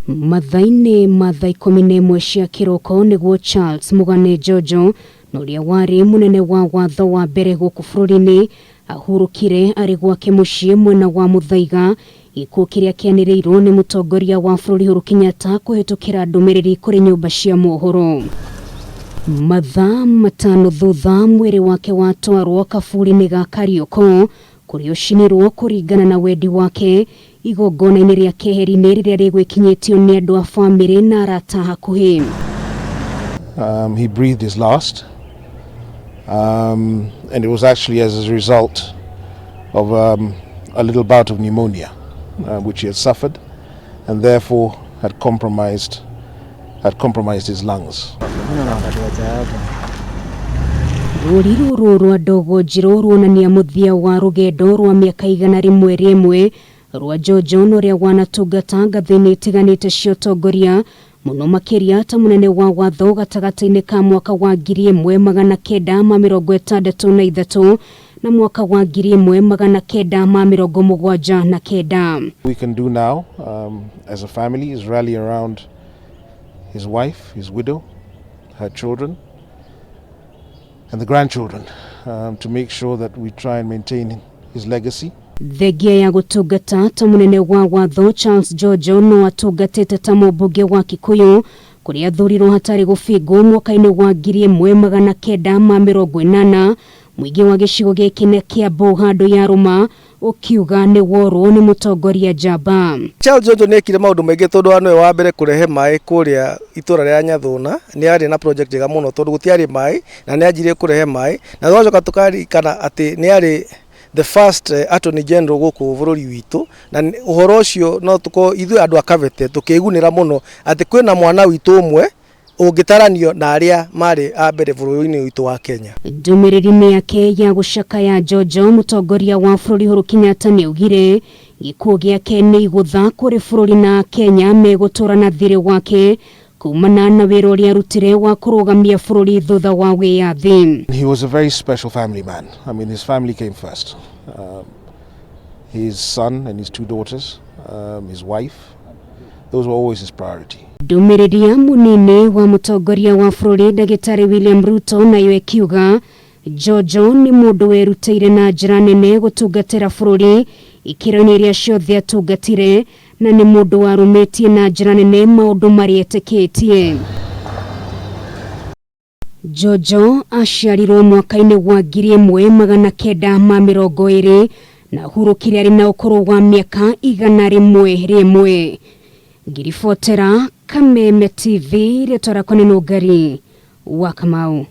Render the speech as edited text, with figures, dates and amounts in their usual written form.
Mathaa-inĩ ma thaa 11 cia kĩroko nĩguo Charles Mũgane Njonjo na ũrĩa warĩ mũnene wa watho wa mbere gũkũ bũrũri-inĩ ahurũkire arĩ gwake mũciĩ mwena wa Mũthaiga, gĩkuũ kĩrĩa kĩanĩrĩirwo nĩ mũtongoria wa bũrũri Uhuru Kenyatta kũhĩtũkĩra ndũmĩrĩri kũrĩ nyũmba cia mohoro. Mathaa 5 thutha mwĩrĩ wake watwarwo kaburi-inĩ ga Karioko kũrĩa ũcinirwo kũringana na wendi wake igongona-inĩ rĩa keheri-inĩ rĩrĩa rĩgwĩkinyĩtio nĩ andũ a famĩlĩ na arata hakuhĩ. He breathed his last, and it was actually as a result of a little bout of pneumonia, which he had suffered, and therefore had compromised his lungs. Rũri rũrũ rwa ndogo njirũ ruonania mũthia wa rũgendo rwa mĩaka 101 rwa Njonjo na ũrĩa wanatungata ngathĩ-inĩ itiganĩte cia ũtongoria, mũno makĩria ta mũnene wa watho gatagatĩ-inĩ ka mwaka wa 1963 na mwaka wa 1979. We can do now as a family is rally around his wife, his widow, her children, and the grandchildren to make sure that we try and maintain his legacy. Thengia ya gũtungata ta mũnene wa watho, Charles Njonjo no atungatĩte ta mũmbunge wa Kikuyu kũrĩa athurirwo hatarĩ gũbingwo mwaka-inĩ wa 1980, mũingĩ wa gĩcigo gĩkĩ na Kĩambu handũ ya rũma ũkiuga nĩ worwo nĩ mũtongoria njamba. Charles Njonjo nĩ ekire maũndũ maingĩ tondũ wa nĩwe wa mbere kũrehe maĩ kũrĩa itũra rĩa Nyathũna. Nĩ arĩ na project njega mũno tondũ gũtiarĩ maĩ na nĩ anjirie kũrehe maĩ, na tũgacoka tũkaririkana atĩ nĩ arĩ the first attorney general gũkũ bũrũri witũ, na ũhoro ũcio no tũkorwo ithuĩ andũ a Kabete tũkĩgunĩra mũno atĩ kwĩna mwana witũ ũmwe ũngĩtaranio na arĩa marĩ a mbere bũrũri-inĩ witũ wa Kenya. Ndũmĩrĩri-inĩ yake ya gũcakaya Njonjo, mũtongoria wa bũrũri Uhuru Kenyatta nĩaugire gĩkuũ gĩake nĩ igũtha kũrĩ bũrũri na Kenya megũtũra na thirĩ wake kumana na wĩra ũrĩa arutire wa kũrũgamia bũrũri thutha wa wĩyathi. He was a very special family man. I mean, his family came first. His son and his two daughters, his wife, those were always his priority. Ndũmĩrĩri ya mũnini wa mũtongoria wa bũrũri Ndagĩtarĩ William Ruto nayo ĩkiuga Njonjo nĩ mũndũ werutĩire na njĩra nene gũtungatĩra bũrũri ikĩro-inĩ iria ciothe atungatire, na nĩ mũndũ warũmĩtie na njĩra nene maũndũ marĩa etĩkĩtie. Njonjo aciarirwo mwaka-inĩ wa 1920 na ahurũkire arĩ na ũkũrũ wa mĩaka 101. Ngiribotera Kameme TV, rĩtwa rĩakwa nĩ Nũngari wa Kamau.